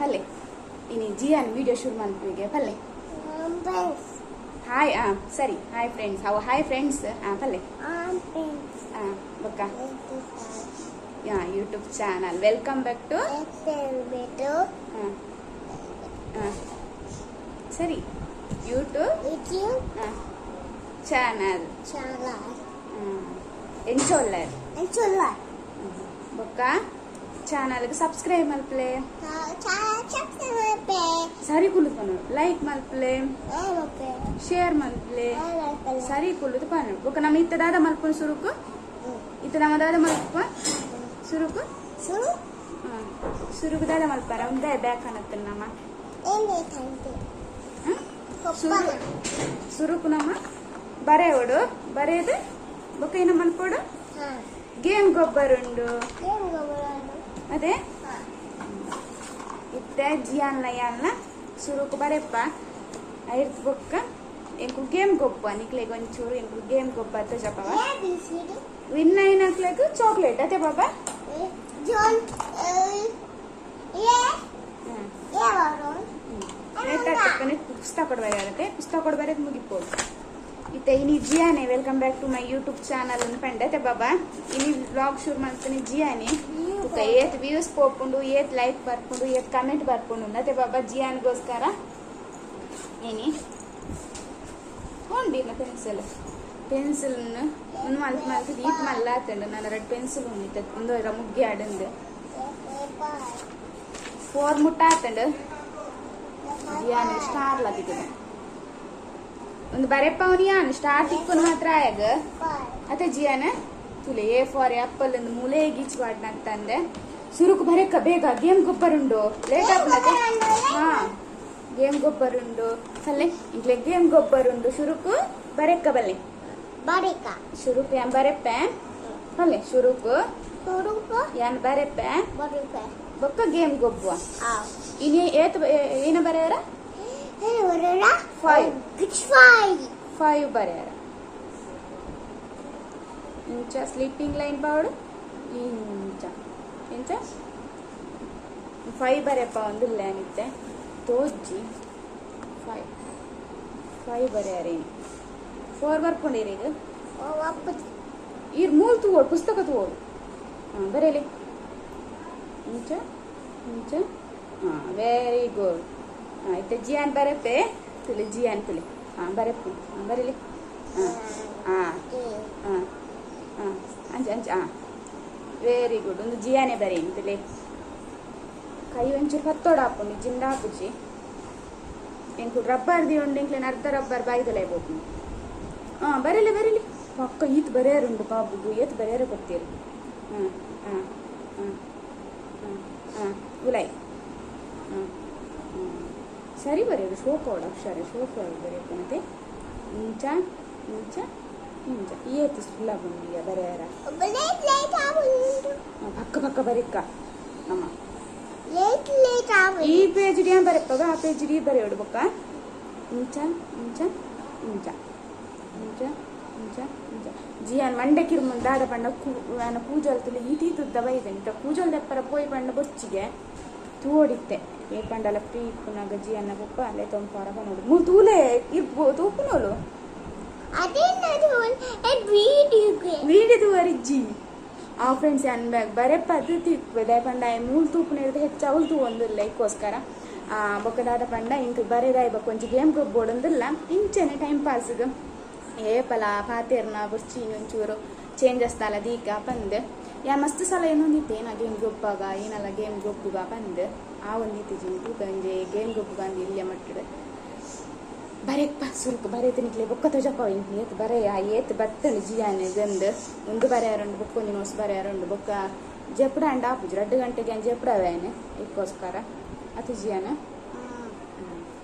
ಪಲ್ಲೆ ಇನಿ ಜಿಯಾನ್ ವಿಡಿಯೋ ಶುರು ಮಲ್ಪುವಿಗೆ ಪಲ್ಲೆ. ಹಾಯ್. ಸರಿ, ಹಾಯ್ ಫ್ರೆಂಡ್ಸ್. ಅವು ಹಾಯ್ ಫ್ರೆಂಡ್ಸ್. ಪಲ್ಲೆ. ಬೊಕ್ಕ ಯಾ YouTube channel, welcome back to. ಸರಿ, ಯೂಟ್ಯೂಬ್ ಚಾನಲ್ ಎಂಚೊಲ್ಲಾರ್? ಬೊಕ್ಕ ಚಾನಲ್ಗೆ ಸಬ್ಸ್ಕ್ರೈಬ್ ಮಲ್ಪಲೆ. ಸರಿ ಕುಲ್ಲುದು ಪನೊಡು. ಲೈಕ್ ಮಲ್ಪಲೆ, ಶೇರ್ ಮಲ್ಪಲೆ. ಸರಿ ಕುಲ್ಲುದು ಪನೊಡು. ಬೊಕ್ಕ ನಮ್ಮ ಇತ್ತ ದಾದ ಮಲ್ಪುನ ಸುರುಕು? ಇತ್ತ ನಮ್ಮ ದಾದ ಮಲ್ಪ ಸುರುಕು? ಸುರುಕು ದಾದ ಮಲ್ಪಾರ? ಒಂದೇ ಬ್ಯಾಕ್ ಅನ್ನತ್ತ ನಮ್ಮ. ಸುರು ಸುರುಕು ನಮ್ಮ ಬರೆಯೋಡು. ಬರೆಯದು ಬೊಕ್ಕ ಏನ ಮಲ್ಪೋಡು? ಗೇಮ್ ಗೊಬ್ಬರ ಉಂಡು. ಅದೇ ಇತ್ತೆ ಜಿಯಾನ್ಲ ಯಾನ್ಲ ಸುರುಕು ಬರೆಪ್ಪ. ಐರ್ತ್ ಬೊಕ್ಕ ಎಂಕು ಗೇಮ್ ಗೊಬ್ಬ. ನಿಕ್ಲೆಗ್ ಒಂಚೂರು ಎಂಕು ಗೇಮ್ ಗೊಬ್ಬ ತೋಜಪವ. ವಿನ್ అయినಕ್ಲೆಗ್ ಚಾಕ್ಲೇಟ್ ಅದೇ ಬಾಬಾ? ಪುಸ್ತಕ ಕೊಡ್ಬಾರೆ, ಪುಸ್ತಕ ಕೊಡ್ಬಾರೆ, ಮುಗಿಪೋಡು. ಇತ್ತೆ ಇನಿ ಜಿಯಾನೆ "Welcome back to my YouTube channel" ಅಂತ ಪಂಡತೆ ಬಾಬಾ. ಇನಿ ವ್ಲಾಗ್ ಶುರು ಮಾಡ್ತಾನೆ ಜಿಯಾನೆ. ಬೊಕ್ಕ ಏತ್ ವ್ಯೂಸ್ ಪೋಪುಂಡು, ಏತ್ ಲೈಕ್ ಬರ್ಪುಂಡು, ಏತ್ ಕಮೆಂಟ್ ಬರ್ಪುಂಡು ಅತ್ತೆ ಬಾಬಾ? ಜಿಯಾನ್ಗೋಸ್ಕರ ಇನಿ ಉಂಡಿನ ಪೆನ್ಸಿಲ್ ಪೆನ್ಸಿಲ್ ಉಂದು ಮಲ್ತ್ ಮಲ್ತ್ ಈತ್ ಮಲ್ಲ ಆತಂಡು. ನನ್ನ ರಡ್ಡ್ ಪೆನ್ಸಿಲ್ ಉಂಡು. ಒಂದು ಮುಗ್ಗಿ ಆಡಂದು ಫೋರ್ ಮುಟ್ಟ ಆತಂಡು. ಜಿಯಾನ್ ಸ್ಟಾರ್ ಲತಿಕದ ಒಂದು ಬರೆಪವನಿ. ಯಾನ್ ಸ್ಟಾರ್ ತಿಕ್ಕೊಂಡು ಮಾತ್ರ ಆಯಾಗ ಅತ್ತೆ ಜಿಯಾನ? ತುಲೆ, ಎ ಫಾರ್ ಆಪಲ್ ಒಂದು ಮೂಲೆ ಗೀಚ್ ಅಂತಂದೆ. ಸುರುಕು ಬರೆಕ ಬೇಗ, ಗೇಮ್ ಗೊಬ್ಬರ ಉಂಡು, ಲೇಟ್ ಆಗ್ತದೆ. ಹಾ, ಗೇಮ್ ಗೊಬ್ಬರ ಉಂಡು ಅಲ್ಲೇ. ಇಂಕ್ಲೆ ಗೇಮ್ ಗೊಬ್ಬರ ಉಂಡು. ಶುರುಕು ಬರೆಕ್ಕ ಬಲ್ಲೆ. ಬರಿಕ. ಶುರುಕು ಯಾನ್ ಬರೆಪ್ಪೆ ಅಲ್ಲೇ. ಶುರುಕು ಸುರುಕು ಯಾನ್ ಬರೆಪ್ಪೆ. ಬರಿಕ. ಬೊಕ್ಕ ಗೇಮ್ ಗೊಬ್ಬುವ. ಇನಿ ಏತ್ ಏನ ಬರೆಯರ? ಫೈವ್. ಫೈವ್. ಫೈವ್ ಬರೆಯರ. ಇಂಚ ಸ್ಲೀಪಿಂಗ್ ಲೈನ್ ಪಾವಡು, ಇಂಚ ಇಂಚ ಫೈವ್ ಬರೆಯಪ್ಪ. ಒಂದು ಇತ್ತೆ ತೋಜ್ಜಿ. Five five ಬರೆಯಾರ. ಇನಿ ಫೋರ್ ಬರ್ಕೊಂಡಿರಿ ಈಗ. ಈರ್ ಮೂಲ್ ತೂವೋಡು, ಪುಸ್ತಕ ತೂವೋಡು. ಹಾಂ, ಬರೆಯಲಿ. ಇಂಚ ಇಂಚ. ಹಾಂ, ವೆರಿ ಗುಡ್. ಹಾಂ, ಇತ್ತೆ ಜಿಯಾನ್ ಬರೆಪೆ. ತುಲೆ ಜಿಯಾನ್, ತುಲೆ. ಹಾಂ, ಬರೆಪ್ಪು. ಹಾಂ, ಬರೀಲಿ. ಹಾಂ ಹಾಂ ಹಾಂ ಹಾಂ ಅಂಚ ಅಂಚ. ಹಾಂ, ವೆರಿ ಗುಡ್. ಒಂದು ಜಿಯಾನೆ ಬರೀನಿ. ತುಲೆ, ಕೈ ಒಂಚೂರು ಪತ್ತೋಡ ಹಾಪುಂಡು ಜಿಂಡ ಹಾಪುಜಿ. ಎಂಕು ರಬ್ಬರ್ the ಉಂಡು. ಎಂಕ್ಲೆನ ಅರ್ಧ ರಬ್ಬರ್ ಬಾಯ್ದಲೇ ಬೋಪುಂಡು. ಹಾಂ, ಬರೀಲಿ ಬರೀಲಿ. ಪಕ್ಕ ಈತ್ ಬರೆಯರುಂಡು ಬಾಬುಗು. ಏತ್ ಬರೆಯರ ಗೊತ್ತೀರು. ಹಾಂ ಹಾಂ ಹಾಂ ಹಾಂ ಹಾಂ ಉಲಾಯ್. ಹಾಂ ಹಾಂ ಸರಿ ಬರೆಯೋದು. ಶೋಕೋಡು ಅಕ್ಷರ ಶೋಕೋಡು ಬರೆಯಪ್ಪನತೆ. ಇಂಚ ಇಂಚ ಇಂಚ. ಏತ್ ಸುಲಭ ಉಂಡಿಯ ಬರೆಯರ. Late late ಆಗುಂಡು. ಪಕ್ಕ ಪಕ್ಕ ಬರೆಕ್ಕ ಅಮ್ಮ. ಲೇಟ್ ಲೇಟ್ ಆಗುಂಡು. ಈ ಪೇಜ್ ಡಿ ಬರೆಪ್ಪಗ, ಆ ಪೇಜ್ ಡಿ ಬರೆಯೋಡು. ಬೊಕ್ಕ ಇಂಚ ಇಂಚ ಇಂಚ ಇಂಚ ಇಂಚ ಇಂಚ. ಜಿಯಾನ್ ಮಂಡೆ ಕಿರ್ಮುನ್ ದಾದ ಪಂಡ ಆನ ಕೂಜಲ್ ತುಲೆ ಈತಿ ತುದ್ದ ಬೈದೆ. ಇಂತ ಕೂಜಲ್ ದೆಪ್ಪರ ಪೋಯಿ ಪಂಡ ಬೊಚ್ಚಿಗೆ ತೂವೊಡಿತ್ತೆ. ಏ ಪಂಡಲ ಫ್ರೀ ಇಪ್ಪುನಾಗ ಜಿಯನ್ನ ಪೊಪ್ಪ ಅಲ್ಲೇ ತೊಂಪಾರ ಪನೋಡು. ಮೂಲು ತೂಲೆ ಇರ್ಬೋ ತೂಪುನೋಲು. ಅದೇನದು ವೀಡಿಯೋಗೆ? ವೀಡಿಯೋ ತೂವರಿಜ್ಜಿ. ಆ ಫ್ರೆಂಡ್ಸ್, ಅನ್ ಬ್ಯಾಗ್ ಬರೆಪ್ಪ ಅದು ತಿಕ್ಪದೆ ಪಂಡ ಮೂಲು ತೂಪುನ ಹಿಡ್ದು ಹೆಚ್ಚು ಅವಳು ತೂವೊಂದಿಲ್ಲ. ಇಕ್ಕೋಸ್ಕರ ಬೊಕ್ಕ ದಾದ ಪಂಡ ಇಂಕ್ ಬರೆದಾಯ್ ಬೊಕ್ಕ ಒಂಜಿ ಗೇಮ್ ಗೊಬ್ಬೋಡೊಂದಿಲ್ಲ. ಇಂಚನೆ ಟೈಮ್ ಪಾಸ್ಗ್ ಏಪಲ ಪಾತೆರ್ನ ಬೊರ್ಚಿ, ಒಂಚೂರು ಚೇಂಜಸ್ ದಾಲ ದೀಕ ಪಂದ್. ಯಾ ಮಸ್ತ್ ಸಲ ಏನೊಂದಿತ್ತೆ ಏನ ಗೇಮ್ ಗೊಬ್ಬಾಗ, ಏನಲ್ಲ ಗೇಮ್ ಗೊಬ್ಬುಗ ಪಂದ್. ಆ ಒಂದಿತ್ತಿಜಿ ತೂಕ ಒಂಜಿ ಗೇಮ್ ಗೊಬ್ಬುಗ ಅಂದ್ ಇಲ್ಲಿಯ ಮಟ್ಟಡ್. ಬರೆಪ್ಪ ಸುರುಕು. ಬರೆತ ನಿಕ್ಲೆ ಬೊಕ್ಕ ತೋಜಪ್ಪ ಏತ್ ಬರೆ ಏತ್ ಬತ್ತಂಡು ಜಿಯಾನೆ ಗಂದು. ಒಂದು ಬರೆಯಾರುಂಡು, ಬೊಕ್ಕ ಒಂಜಿ ನೋಟ್ಸ್ ಬರೆಯಾರುಂಡು. ಬೊಕ್ಕ ಜೆಪ್ಪುಡ ಅಂಡ ಆಪುಜಿ. 2 ಗಂಟೆಗೆ ಜೆಪ್ಪುಡವೇನೆ ಇಕ್ಕೋಸ್ಕರ ಅತು ಜಿಯಾನ.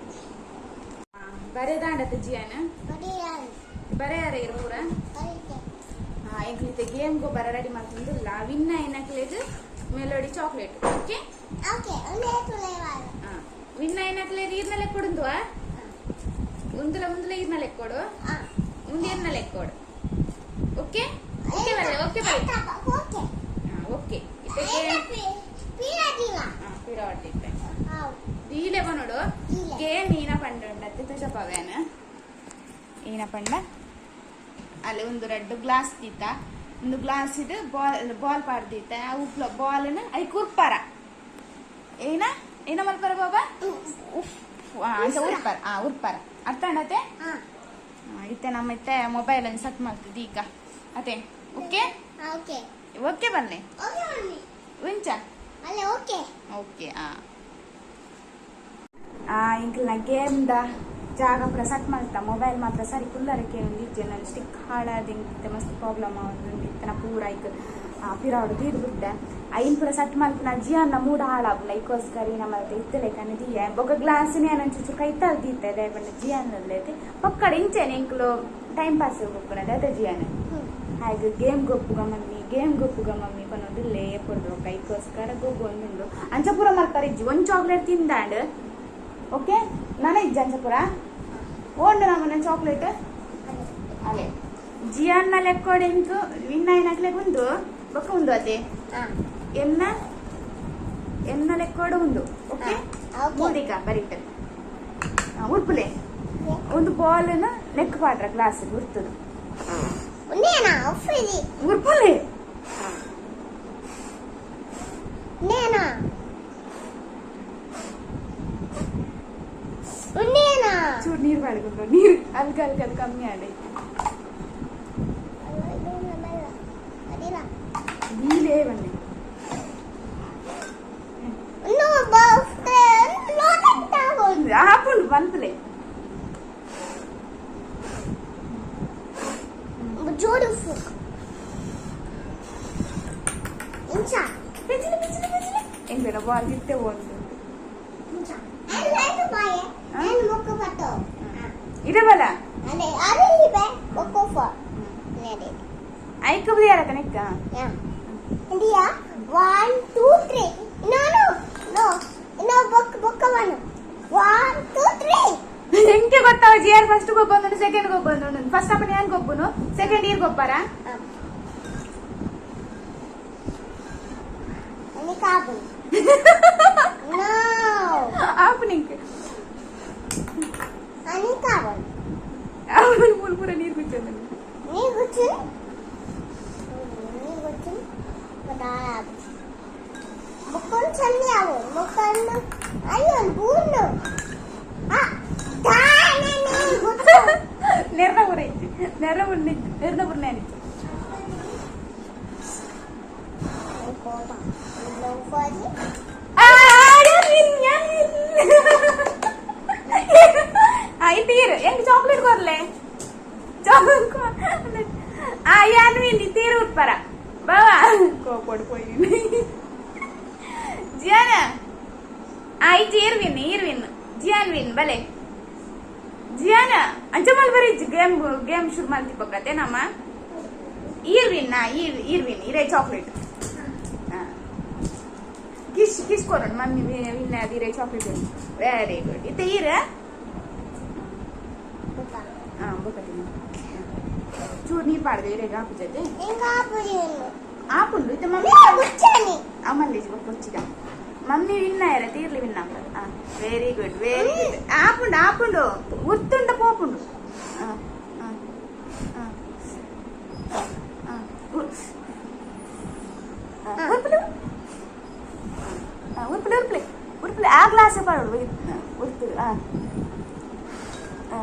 ಬರೆದಾಂಡತ ಜಿಯಾನ? ಬರೆಯಾರ ಇರು ಪೂರ. ಎಂಕ್ಲಿತ್ತೆ ಗೇಮ್ ಗೊಬ್ಬರ ರೆಡಿ ಮಾಡ್ತಂದಿಲ್ಲ. ವಿನ್ అయినಕ್ಲೆಗ್ melody chocolate, okay? Okay. Win అయినಕ್ಲೆಗ್ ಈರ್ನ ಲೆಕ್ಕೊಡುಂದುವ. ಉಂದುಲ ಉಂದುಲ ಈರ್ನ ಲೆಕ್ಕೊಡು, ಉಂದು ಈರ್ನ ಲೆಕ್ಕೊಡು. ಓಕೆ ಓಕೆ ಬರಲೆ. ಓಕೆ ಬರಲೆ. ಓಕೆ. ಓಕೆ, ಇತ್ತೆ ಗೇಮ್. ಪಿರಾಡಿತ್ತೆ. ದೀಲೆ ಬನೋಡು. ದೀಲೆ. ಗೇಮ್ ಈನ ಪಂಡ ತುಷಪವೇನ ಈನ ಪಂಡ ಅಲ್ಲಿ ಒಂದು ರಡ್ಡು ಗ್ಲಾಸ್ ದೀತ, ಒಂದು ಗ್ಲಾಸ್ ಇದು ಬಾಲ್ ಬಾಲ್ ಪಾಡ್ದೀತ. ಅವು ಬಾಲ್ನ I ಕುರ್ಪಾರ. ಏನ ಏನ ಮಲ್ಪರ ಬಾಬಾ? ಉಫ್ ಅಂಚ ಉರ್ಪಾರ. ಆ ಉರ್ಪಾರ ಅರ್ಥ ಅಣ್ಣತೆ. ಇತ್ತೆ ನಮ್ಮ ಇತ್ತೆ ಮೊಬೈಲ್ ಅನ್ನು ಸೆಟ್ ಮಾಡ್ತದೆ ಈಗ ಅದೇ. ಓಕೆ. ಓಕೆ. ಓಕೆ ಬನ್ನಿ. Okay mummy. ಉಂಚ. ಅಲ್ಲೇ ಓಕೆ. ಓಕೆ. ಆ ಆ ಇಂಕ್ಲ್ನ ಗೇಮ್ದ ಜಾಗ ಪೂರ ಸೆಟ್ ಮಲ್ತ. ಮೊಬೈಲ್ ಮಾತ್ರ ಸರಿ ಕುಲ್ಲರಕ್ಕೆ ಒಂದಿಜ್ಜೆ. ನನ್ನ ಸ್ಟಿಕ್ ಹಾಳಾದ ಇಂಕಿತ್ತೆ ಮಸ್ತ್ ಪ್ರಾಬ್ಲಮ್ ಆವೊಂದುಂಡು. ಇತ್ತನ ಪೂರ ಐಕ್ ಪಿರಾವಡು ದೀದ್ ಬಿಟ್ಟೆ. ಐನ್ ಪೂರ ಸೆಟ್ ಮಲ್ಪುನ ಜಿಯಾನ್ನ ಮೂಡ ಹಾಳಾಪುನ. ಐಕೋಸ್ಕರ ಈ ನಮ್ಮ ಇತ್ತಲೆ ದೀಯೆ. ಬೊಕ್ಕ ಗ್ಲಾಸ್ನೇ ಚೂಚೂರು ಕೈತಾಲ್ ದೀತೆ ದಾಯೆ ಜಿಯಾನ್ ಪಕ್ಕಡ ಇಂಚೆನೆ ಎಂಕ್ಲು ಟೈಮ್ ಪಾಸ್ ಗೊಪ್ಪುನದೆ ಅದೇ ಜಿಯಾನ್. ಹಾಗೆ ಗೇಮ್ ಗೊಪ್ಪುಗ ಮಮ್ಮಿ, ಗೇಮ್ ಗೊಪ್ಪುಗ ಮಮ್ಮಿ ಪನೊಂದು ಲೇ ಪೊಡ್ದು ಐಕೋಸ್ಕರ ಗೊಬ್ಬು ಒಂದುಂಡು. ಅಂಚ ಪೂರ ಮಲ್ಪರ ಇಜ್ಜಿ. ಒಂಜಿ ಚಾಕ್ಲೇಟ್ ತಿಂದಾಂಡ್. ಓಕೆ, ನಾನೇ ಇಜ್ಜಿ ಅಂಚಪುರ ಓಂಡು ನಮ್ಮನೆ ಚಾಕ್ಲೇಟ್ ಅಲೆ ಜಿಯಾನ್ನ ಲೆಕ್ಕೋಡೆ. ಇಂಕು ವಿನ್ ಆಯ್ನಕ್ಲೆ ಉಂದು ಬೊಕ್ಕ ಉಂದು ಅತೆ. ಎನ್ನ ಎನ್ನ ಲೆಕ್ಕೋಡು ಉಂದು. ಓಕೆ. ಮೂದಿಕ ಬರಿಟ್ ಉರ್ಪುಲೆ. ಒಂದು ಬಾಲ್ನ ನೆಕ್ ಪಾಡ್ರ ಗ್ಲಾಸ್ ಉರ್ತದು. ಉರ್ಪುಲೆ. ಚೂರು ನೀರು ಪಾಡ್ಕೊಂಡು ನೀರು ಅಲ್ಕ ಅಲ್ಕ ಅದು ಕಮ್ಮಿ ಆಡಿ ನೀಲೇ ಬನ್ನಿ. ಆಪುಂಡು ಮಲ್ಪಲೆ. ಜೋಡು ಇಂಚ. ಬಿಜಿಲಿ ಬಿಜಿಲಿ ಬಿಜಿಲಿ ಎಂಗ್ಲೇನ ಬಾಲ್ ತಿತ್ತೆ ಒಂದು. ಇರಬಲ್ಲ. ಐಕ ಬುದಿಯಾರ ಕನೆಕ್ಕ. India 1 2 3. No no no no ಬೊಕ್ಕ ಬೊಕ್ಕ 1 1 2 3. ಎಂಕೆ ಗೊತ್ತಾವ ಜಿಆರ್ ಫಸ್ಟ್ ಗೊಬ್ಬಂದು ಸೆಕೆಂಡ್ ಗೊಬ್ಬಂದು. ಫಸ್ಟ್ ಅಪ್ಪ ಯಾನ್ ಗೊಬ್ಬನು, ಸೆಕೆಂಡ್ ಇಯರ್ ಗೊಬ್ಬಾರ. ನೋ. ಆಪನಿಂಗ್. ಅನಿಕಾಬು. ಅವನು ಮೂಲ ಪೂರ ನೀರು ಕುಚ್ಚಂದು. ನೀರು ಕುಚ್ಚು, ನೀರು ಕುಚ್ಚು. ಮುಕ್ಕೊಂಡು ಚಲ್ಲಿ ಅವು ಮುಕ್ಕೊಂಡು. ಅಯ್ಯೋ ಬೂನು. ನೆರ್ನ ಪೂರ ಇತ್ತು, ನೆರ್ನ ಪೂರ, ನೆರ್ನ ಪೂರ ಇತ್ತು. ತೀರು ಹೆಂಗ್ ಚಾಕ್ಲೇಟ್ ಕೊರ್ಲೆ ಚಾಕ್ಲೇಟ್. ಆ ಯಾನ್ ವಿನ್ ತೀರು ಉಟ್ಪರ ಬಾವಾ ಕೋಪೊಡು ಪೋಯಿ ಜಿಯಾನ. ಆ ಇಜ್ಜಿ ಇರ್ವಿನ್ ಇರ್ವಿನ್ ಜಿಯಾನ್ ವಿನ್ ಬಲೆ ಜಿಯಾನ. ಅಂಚ ಮಲ್ ಬರಿ ಗೇಮ್ ಗೇಮ್ ಶುರು ಮಲ್ತಿ ಪಕ್ಕತೆ ನಮ್ಮ ಇರ್ವಿನ್ ಇರ್ವಿನ್ ಇರೇ ಚಾಕ್ಲೇಟ್ ಕಿಶ್ ಕಿಶ್ ಕೊರೋಣ ಮಮ್ಮಿ ವಿನ್ ಅದು ಇರೇ ಚಾಕ್ಲೇಟ್. Very good. ಇತ್ತೆ ಈರ ಬೊಕ್ಕ ಚೂರು ನೀರು ಪಾಡ್ದು ಇರೇಗ ಆಪುಜತೆ. ಆಪುಂಡು ಇತ್ತೆ ಮಮ್ಮಿ ಅಮಲ್ಲಿ ಬೊಕ್ಕ ಮಮ್ಮಿ ವಿನ್ ಆಯರ ತೀರ್ಲಿ ವಿನ್ ಆಪುಂಡು. Very good very good. ಆಪುಂಡು ಆಪುಂಡು ಉರ್ತುಂಡ ಪೋಪುಂಡು. ಉರ್ಪುಲೆ ಉರ್ಪುಲೆ ಉರ್ಪುಲೆ ಉರ್ಪುಲೆ. ಆ ಗ್ಲಾಸ್ ಪಾಡೋಡು ಉರ್ತುಡು. ಆ ಆ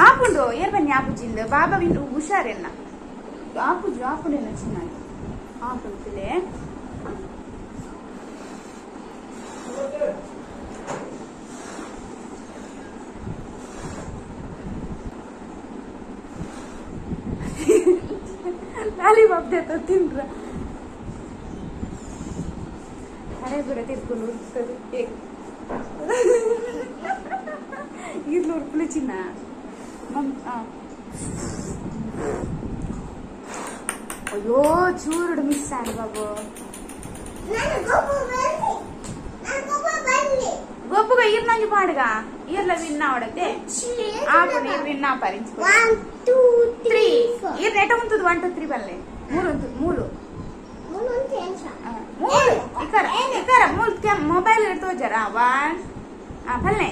ಆಪುಂಡು ಏರ್ ಬನ್ನಿ ಆಪುಜಿಂದ ಬಾಬಾ ವಿನ್ ಹುಷಾರೆನ್ನ ಆಪುಜು ಆಪುಂಡು ಚೆನ್ನಾಗಿ ಆಪುಂಡು ಪಿಲೆ. ಲಾಲಿಪಾಪ್ ದೇತ ತಿನ್ರ ಅರೆ ಬರ ತಿರ್ಕೊಂಡು ಉರ್ತದೆ. ಈರ್ಲು ಉರ್ಪುಲೆ ಚಿನ್ನ ಮಮ್. ಅಯ್ಯೋ ಚೂರುಡು ಮಿಸ್ ಆಂಡ್ ಬಾಬು. ಗೊಬ್ಬುಗ ಈರ್ನಂಜಿ ಪಾಡುಗ ಈರ್ಲ ವಿನ್ ಆವಡತೆ ಆಪುಂಡು ಈರ್ ವಿನ್ ಆಪರ್ ಇಂಚ. 1 2 3 3 4. ಈರ್ ನೆಟ ಉಂತುದು 1 2 3 ಬಲ್ಲೆ ಮೂರು ಉಂತು ಮೂಲು. ಮೂರು ಅಂತ ಎಂಚ? ಮೂಲು ಇಕರ ಇಕರ ಮೂಲು ಮೊಬೈಲ್ ತೋಜರ 1 ಬಲ್ಲೆ.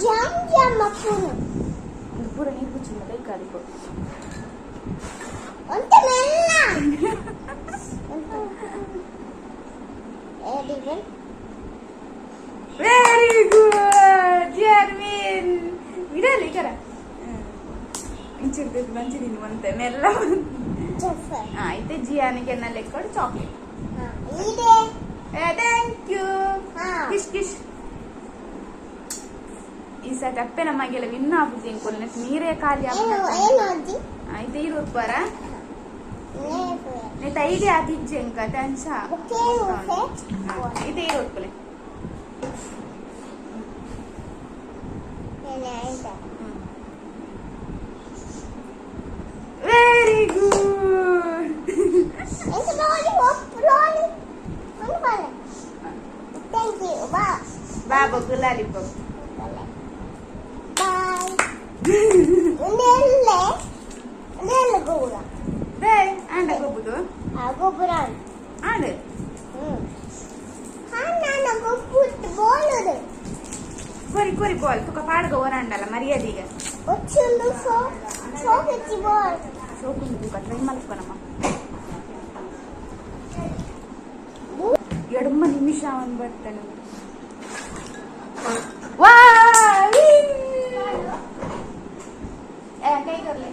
ಜಮ್ ಜಮ್ ಅಪ್ಪುನು. ಪೂರ ನೀರು ಗುಚ್ಚಿಂದ ಕೈ ಕಾದಿಪು. ಒಂತೆ ಮೆಲ್ಲ. ವೆರಿ ಗುಡ್ ಜರ್ಮಿನ್ ಇಡಲಿ ಕರ ಇಂಚಿರ್ತದೆ ಮಂಚಿದ್ದೀನಿ ಒಂತೆ ಮೆಲ್ಲ. ಇತ್ತೆ ಜಿಯಾನಿಗೆ ಎನ್ನ ಲೆಕ್ಕೊಡು ಚಾಕ್ಲೇಟ್. ಇದೆ. Thank you. ಕಿಶ್ ಕಿಶ್ ಈ ಸತಿ ಅಪ್ಪೆ ನಮಗೆಲ್ಲ ವಿನ್ ಆಪುಜಿ ಎಂಕೊಲ್ನೆ ನೀರೇ ಖಾಲಿ. ಏನು ಏನು ಅಜ್ಜಿ? ಆಯ್ತು ಇರುಪ್ಪರ ನೆತ್ತ ಐಡಿಯಾ ಆತಿಜ್ಜೆ ಎಂಕ ಅಂಚ. Okay okay. ಇದು ಇರುಪ್ಪಲೆ. Very good. Thank you ಬಾ. ಬಾಬಾ ಲಾಲಿಪಾಪ್. ಬಾಯ್. ಒಂದೆಲ್ಲೆ ಒಂದೆಲ್ಲ ಗೊಬ್ಬರ. They ಆಂಡ ಗೊಬ್ಬುದು. ಆ ಗೊಬ್ಬರ. ಆಂಡ್. ಹಾ ನಾನು ಗೊಬ್ಬರ ಬೋಲದು. ಕೊರಿ ಕೊರಿ ಬಾಲ್ ತುಕ ಪಾಡ್ಗ ಓರಾಂಡಲ್ಲ ಮರ್ಯಾದೀಗ. ಒಚ್ಚುಂಡು ಸೋ ಸೋಕೆಚ್ಚಿ ಬಾಲ್. ಸೋಕುಂಡು ತುಕ ಟ್ರೈ ಮಲ್ಪನಮ್ಮ ಎಡಮ್ಮ ನಿಮಿಷ ಅವನ್ ಬರ್ತಾನೆ ವಾ ವಿನ್! ಏ ಕೈ ಕೊರ್ಲೆ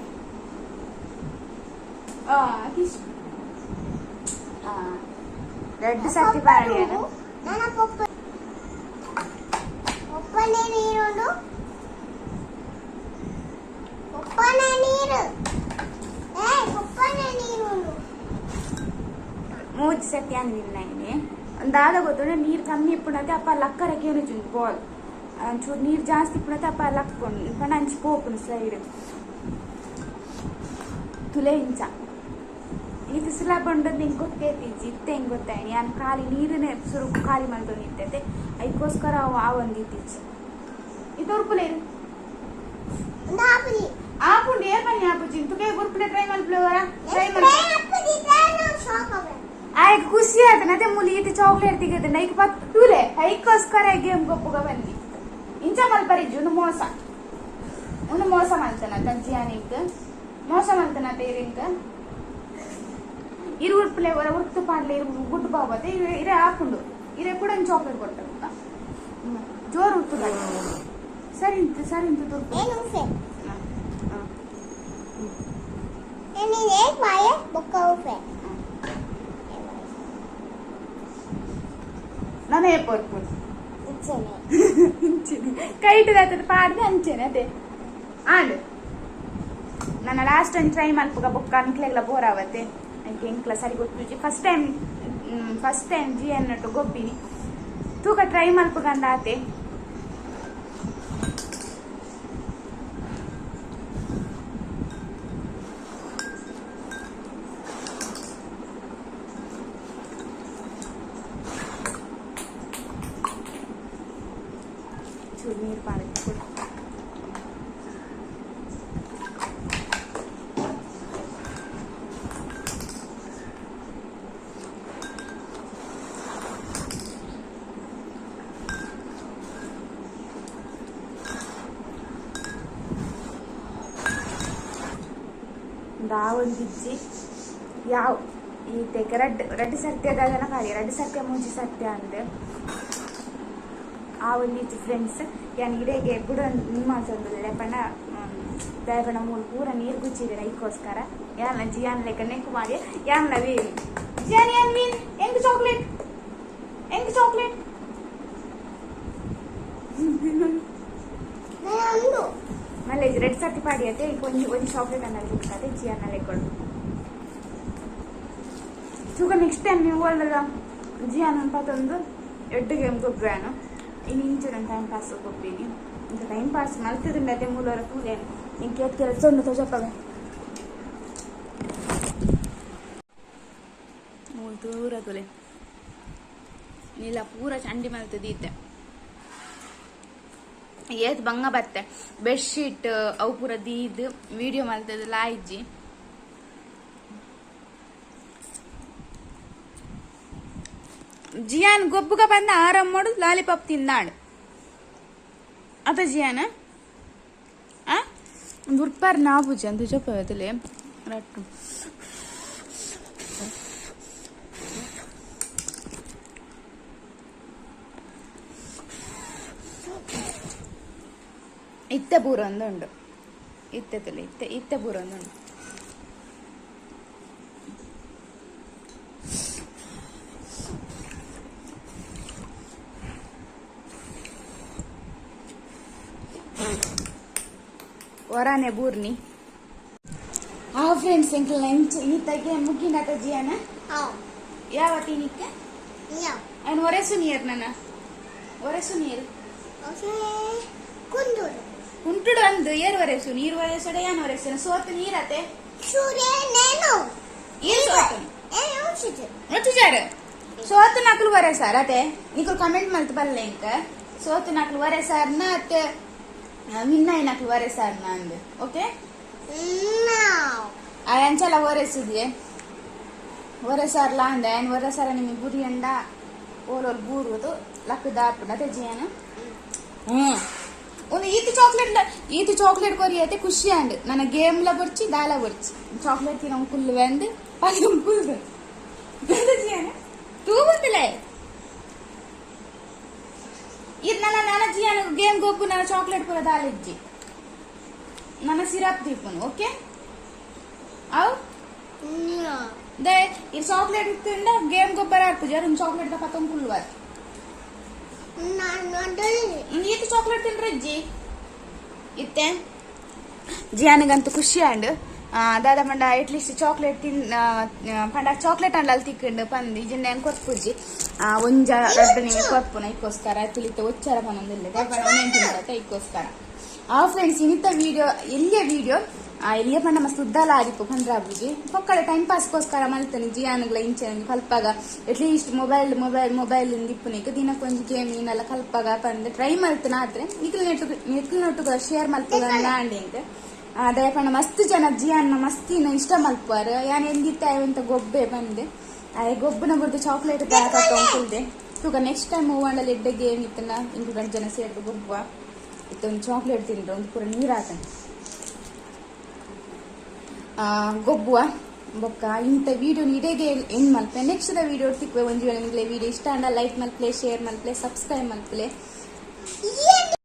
ಆ ಕಿಶ್ ಆ ರೆಡ್ ಸರ್ತಿ ಪಾಡಿಯಾನ. ನನ್ನ ಪಪ್ಪ ಒಪ್ಪನೆ ನೀರುಂಡು ಒಪ್ಪನೆ ನೀರು ಏ ಒಪ್ಪನೆ ನೀರುಂಡು. ಮೂಜಿ ಸತಿ ಅನ್ವಿನ್ನಾಯಿನಿ ದಾದ ಗೊತ್ತುಂಡ ನೀರು ಕಮ್ಮಿ ಇಪ್ಪುಂಡತೆ ಅಪ್ಪ ಲಕ್ಕರ ಕೇನುಜುಂಡು ಬಾಲ್ ಒಂಚೂರು ನೀರು ಜಾಸ್ತಿ ಇಪ್ಪುಂಡತೆ ಅಪ್ಪ ಲಕ್ಕೊಂಡು ಪಂಡ ಅಂಚಿ ಪೋಪುಂಡು ಸ್ಲೈಡ್ ತುಲೆ ಇಂಚ ಈತ ಸುಲಭ ಉಂಡದ್ದು ಹಿಂಗೆ ಗೊತ್ತೈತಿ ಇತ್ತೆ ಹೆಂಗೆ ಗೊತ್ತಾಯ್ನಿ ನಾನು ಖಾಲಿ ನೀರನ್ನೇ ಸುರುಕು ಖಾಲಿ ಮಲ್ತೊಂದು ಇತ್ತೈತೆ ಅದಕ್ಕೋಸ್ಕರ ಅವು ಆ ಒಂದು ಇತ್ತೀಚೆ ಇದು ಉರ್ಪುಲೇ. ಒಂದು ಆಪುಜಿ. ಆಪುಂಡು ಏ ಬನ್ನಿ ಆಪುಜಿ ತುಕೆ ಗುರ್ಪುಲೆ ಟ್ರೈ ಮಲ್ಪುಲೆ ವರ ಟ್ರೈ ಮಲ್ಪ. ಆಪುಜಿ ಟ್ರೈ ಶಾಕ್ ಅವೆ. ಆಯ್ತು ಖುಷಿ ಆಯ್ತು ಅದೇ ಮುಲಿ ಈತ ಚಾಕ್ಲೇಟ್ ತಿಗದೆ ನೈಕ್ ಪತ್ ತೂಲೆ ಐಕೋಸ್ಕರ ಗೇಮ್ ಗೊಪ್ಪುಗ ಬನ್ನಿ ಇಂಚ ಮಲ್ಪರಿಜ್ಜು ಒಂದು ಮೋಸ ಒಂದು ಮೋಸ ಮಲ್ತನ ತಜ್ಜಿಯಾನಿಕ್ ಮೋಸ ಮಲ್ತನ ತೇರಿಂಕ ಇರು ಉರ್ಪುಲೆ ವರ ಉರ್ತು ಪಾಡ್ಲೆ ಇರು ಗುಡ್ಡು ಬಾವತೆ ಇರೆ ಆಪುಂಡು ಇರೆ ಕೂಡ ಒಂದು ಚಾಕ್ಲೇಟ್ ಕೊಡ್ತಾರೆ ಜೋರು ಉರ್ತು ಸರಿ ಇಂತ ಸರಿ ಇಂತ ತುರ್ಪು. ಏನು ಉಫೆ ನೀನು ಏಕ್ ಬಾಯ ಬೊಕ್ಕ ಉಫೆ. ನಾನು ಏಪ ಉರ್ಪುಂಡು. ಇಚ್ಚನೆ. ಕೈಟ್ ದಾತದ ಪಾಡ್ದೆ ಅಂಚೆನೆ ಅದೇ ಆಂಡ್ ನನ್ನ ಲಾಸ್ಟ್ ಟೈಮ್ ಟ್ರೈ ಮಲ್ಪುಗ ಬೊಕ್ಕ ಅಂಕ್ಲೆಗ್ಲ ಬೋರ್ ಆವತ್ತೆ ಅಂಕೆ ಎಂಕ್ಲ ಸರಿ ಗೊತ್ತುಜಿ ಫಸ್ಟ್ ಟೈಮ್ ಜಿ ಅನ್ನಟ್ಟು ಗೊಬ್ಬಿನಿ ತೂಕ ಟ್ರೈ ಮಲ್ಪುಗಂದ ಆತೆ. ಚೂರು ನೀರು ಪಾಡಕ್ಕೆ ಕೊಡು. ದಾವೊಂದಿಜ್ಜಿ ಯಾವ ಈ ತೆಗೆ ರಡ್ಡ್ ರಡ್ಡ್ ಸರ್ತಿ ದಾದನ ಪಾಡಿ ರಡ್ಡ್ ಸರ್ತಿ ಮೂಜಿ ಸರ್ತಿ ಅಂದ್ ಆ ಒಂದಿಜ್ಜಿ ಫ್ರೆಂಡ್ಸ್ ಯಾನ್ ಇಡೆಗೆ ಬುಡ ನಿಮ್ಮ ಪಂಡ ದಾಯಪಂಡ ಮೂಲು ಪೂರ ನೀರು ಗುಚ್ಚಿದೆ ಐಕ್ಕೋಸ್ಕರ ಯಾನ್ಲ ಜಿಯಾನ್ ಲೆಕ್ಕ ನೆಕ್ಕು ಮಾಡಿ ಯಾನ್ಲ ವೀನ್ ಜಿಯಾನ್ ಯಾನ್ ವೀನ್ ಎಂಗ್ ಚಾಕ್ಲೇಟ್ ಎಂಗ್ ಚಾಕ್ಲೇಟ್. ಒಂದು ಮಲ್ಲೆ ರೆಡ್ ಸರ್ತಿ ಪಾಡಿ ಅತ್ತೆ ಈಗ ಒಂಜಿ ಒಂಜಿ ಚಾಕ್ಲೇಟ್ ಅನ್ನ ತಿಂತಾರೆ ಜಿಯಾನ ಲೆಕ್ಕೊಡು ತೂಕ ನೆಕ್ಸ್ಟ್ ಟೈಮ್ ನೀವು ಒಳ್ಳೆದ ಜಿಯಾನ್ ಪತೊಂದು ಎಡ್ಡು ಗೇಮ್ ಗೊಬ್ಬ್ಯಾನು ಇನ್ನು ಇಂಚು ನನ್ನ ಟೈಮ್ ಪಾಸ್ ಗೊಬ್ಬಿನಿ ಇಂತ ಟೈಮ್ ಪಾಸ್ ಮಲ್ತದುಂಡು ಅದೇ ಮೂಲವರ ತೂಲೇನು ಇಂಕೆ ಕೆಲಸ ಉಂಡು ತೋಜಪ್ಪವೆ. ಪೂರ ತುಲೆ ನೀಲ ಪೂರ ಚಂಡಿ ಮಲ್ತ್ ದೀತೆ. ಏತ್ ಬಂಗ ಬತ್ತೆ ಬೆಡ್ಶೀಟ್ ಅವು ಪೂರ ದೀದ್ ವಿಡಿಯೋ ಮಲ್ತದ ಲಾಯಿಜ್ಜಿ. ಜಿಯಾನ್ ಗೊಬ್ಬುಗ ಬಂದ ಆರಮ್ಮೋಡು ಲಾಲಿಪಾಪ್ ತಿಂದಾಂಡ್ ಅತ ಜಿಯಾನ. ಆ ಉರ್ಪಾರ್ ನಾಬುಜಿ ಅಂತ ಜೊಪ್ಪಲೆ ರಟ್ಟು. ಇತ್ತೆ ಪೂರ ಉಂಡು ಇತ್ತೆ ತುಲೆ ಇತ್ತೆ ಇತ್ತೆ ಪೂರ ಉಂಡು. ವರಾನೆ ಬೂರ್ನಿ. ಆ ಫ್ರೆಂಡ್ಸ್ ಎಂಕಲ್ ಲಂಚ್ ಈತಗೆ ಮುಗಿನತ ಜಿಯಾನ. ಯಾವ ತಿನಿಕ್ಕೆ ಅಂಡ್ ಒರೆಸು ನೀರ್ ನನ್ನ ಒರೆಸು ನೀರು ಕುಂಟುಡು ಅಂದು ಏರ್ ಒರೆಸು ನೀರು ಒರೆಸಡೆ ಯಾನ್ ಒರೆಸು ಸೋತು ನೀರತೆ ಏರ್ ಸೋತು ಒಚ್ಚುಜಾರು ಸೋತು ನಕಲು ಒರೆಸಾರ ಅತೆ ನಿಕುಲು ಕಮೆಂಟ್ ಮಲ್ತು ಬಲ್ಲೆ ಇಂಕ ಸೋತು ನಕಲು ಒರೆಸಾರ್ನ ಅತ್ತೆ ವಿನ್ನಾಯಿ ನಕಲು ಒರೆಸಾರ್ನ ಅಂದು ಓಕೆ. ಆ ಅಂಚಲ ಒರೆಸಿದ್ಯೆ ಒರೆಸಾರ್ಲ ಅಂದೆ ಆಯ್ನ್ ಒರೆಸಾರ ನಿಮಗೆ ಬುರಿಯಂಡ ಓಲೋಲ್ ಬೂರುದು ಲಕ್ಕು ದಾಪುಂಡ ಅತೆ ಜಿಯಾನ. ಒಂದು ಈತ ಚಾಕ್ಲೇಟ್ ಈತ ಚಾಕ್ಲೇಟ್ ಕೊರಿ ಐತೆ ಖುಷಿ ಅಂಡ್ ನನ್ನ ಗೇಮ್ಲ ಬೊರ್ಚಿ ದಾಲ ಬೊರ್ಚಿ ಚಾಕ್ಲೇಟ್ ತಿನ್ನ ಕುಲ್ಲು ಅಂದ್ ಅದು ಕುಲ್ಲು ಜಿಯಾನ ತೂ ಬಂದಿಲ್ಲ. ಇದು ನನ್ನ ನನ್ನ ಜಿಯಾನ ಗೇಮ್ ಗೊಬ್ಬು ನನ್ನ ಚಾಕ್ಲೇಟ್ ಪೂರ ದಾಲ ಇಜ್ಜಿ ನನ್ನ ಸಿರಪ್ ದೀಪನು ಓಕೆ ಅವು they ಈ ಚಾಕ್ಲೇಟ್ ತಿಂಡ ಗೇಮ್ ಗೊಬ್ಬರ ಹಾಕುಜಿ ಒಂದು ಚಾಕ್ಲೇಟ್ ಪತ್ತೊಂದು ಕುಲ್ಲು ಈತ ಚಾಕ್ಲೇಟ್ ತಿಂಡ್ರೆ ಜಿ ಇತ್ತೆ ಜಿಯಾನಿಗಂತೂ ಖುಷಿ ಆಂಡ್ ದಾದ ಪಂಡ ಅಟ್ಲೀಸ್ಟ್ ಚಾಕ್ಲೇಟ್ ತಿನ್ ಪಂಡ ಚಾಕ್ಲೇಟ್ ಅಂಡಲ್ ಅಲ್ಲಿ ತಿಕ್ಕಂಡು ಪಂದು ಇಜಿಂಡ ಹೆಂಗ್ ಕೊರ್ಪುಜಿ ಒಂಜ ರಡ್ಡು ನಿಮಗೆ ಕೊರ್ಪುನ ಇಕ್ಕೋಸ್ಕರ ತುಳಿತ ಒಚ್ಚಾರ ಪನೊಂದಿಲ್ಲ ತಿಂಡತ್ತೆ ಇಕ್ಕೋಸ್ಕರ. ಆ ಫ್ರೆಂಡ್ಸ್ ಇನ್ನಿತ ವಿಡಿಯೋ ಎಲ್ಲಿಯ ವಿಡಿಯೋ ಎಲ್ಲಿಯ ಪಂಡ ಮಸ್ತ್ ಉದ್ದಾಲ ಆದಿಪ್ಪು ಪಂಡ್ರಾಬುಜಿ ಪೊಕ್ಕಡೆ ಟೈಮ್ ಪಾಸ್ಗೋಸ್ಕರ ಮಲ್ತನಿ ಜಿಯಾನುಗಳ ಇಂಚೆ ಕಲ್ಪಾಗ ಅಟ್ಲೀಸ್ಟ್ ಮೊಬೈಲ್ ಮೊಬೈಲ್ ಮೊಬೈಲ್ ಇಪ್ಪುನಿಕ್ ದಿನಕ್ಕೊಂಜಿ ಗೇಮ್ ಇನ್ನೆಲ್ಲ ಕಲ್ಪಾಗ ಪಂದ್ ಟ್ರೈ ಮಲ್ತನ ಆದ್ರೆ ನಿಖಿಲ್ ನೆಟ್ಟು ನಿಖಿಲ್ ನೊಟ್ಟುಗ ಶೇರ್ ಮಲ್ಪುಗ ಅಂಡ್ ದಯಪಂಡ ಮಸ್ತ್ ಜನ ಜಿಯಾನ್ನ ಮಸ್ತಿನ ಇಷ್ಟ ಮಲ್ಪುವಾರ್ ಯಾನ್ ಎಂದಿತ್ತ ಅಂತ ಗೊಬ್ಬೆ ಬಂದೆ ಆಯ್ ಗೊಬ್ಬನ ಬುರ್ದು ಚಾಕ್ಲೇಟ್ ತಗೊಂಡ್ದೆ ತೂಕ ನೆಕ್ಸ್ಟ್ ಟೈಮ್ ಹೂವಂಡಲ್ಲಿ ಎಡ್ಡೆ ಗೇಮ್ ಇತ್ತನ ಇಂಕು ಗಂಟು ಜನ ಸೇರ್ದು ಗೊಬ್ಬ ಇತ್ತೊಂದು ಚಾಕ್ಲೇಟ್ ತಿಂದ್ರೆ ಒಂದು ಪೂರ ನೀರಾತ ಗೊಬ್ಬುವ ಬೊಕ್ಕ ಇಂಥ ವಿಡಿಯೋ ಇಡೇಗೆ ಎಂಡ್ ಮಲ್ಪೆ. ನೆಕ್ಸ್ಟ್ the video ತಿಕ್ವೆ ಒಂಜಿ ವೇಳೆ ನಿಮಗೆ ವಿಡಿಯೋ ಇಷ್ಟ ಅಂಡ ಲೈಕ್ ಮಲ್ಪಲೆ, ಶೇರ್ ಮಲ್ಪಲೆ, ಸಬ್ಸ್ಕ್ರೈಬ್ ಮಲ್ಪಲೆ.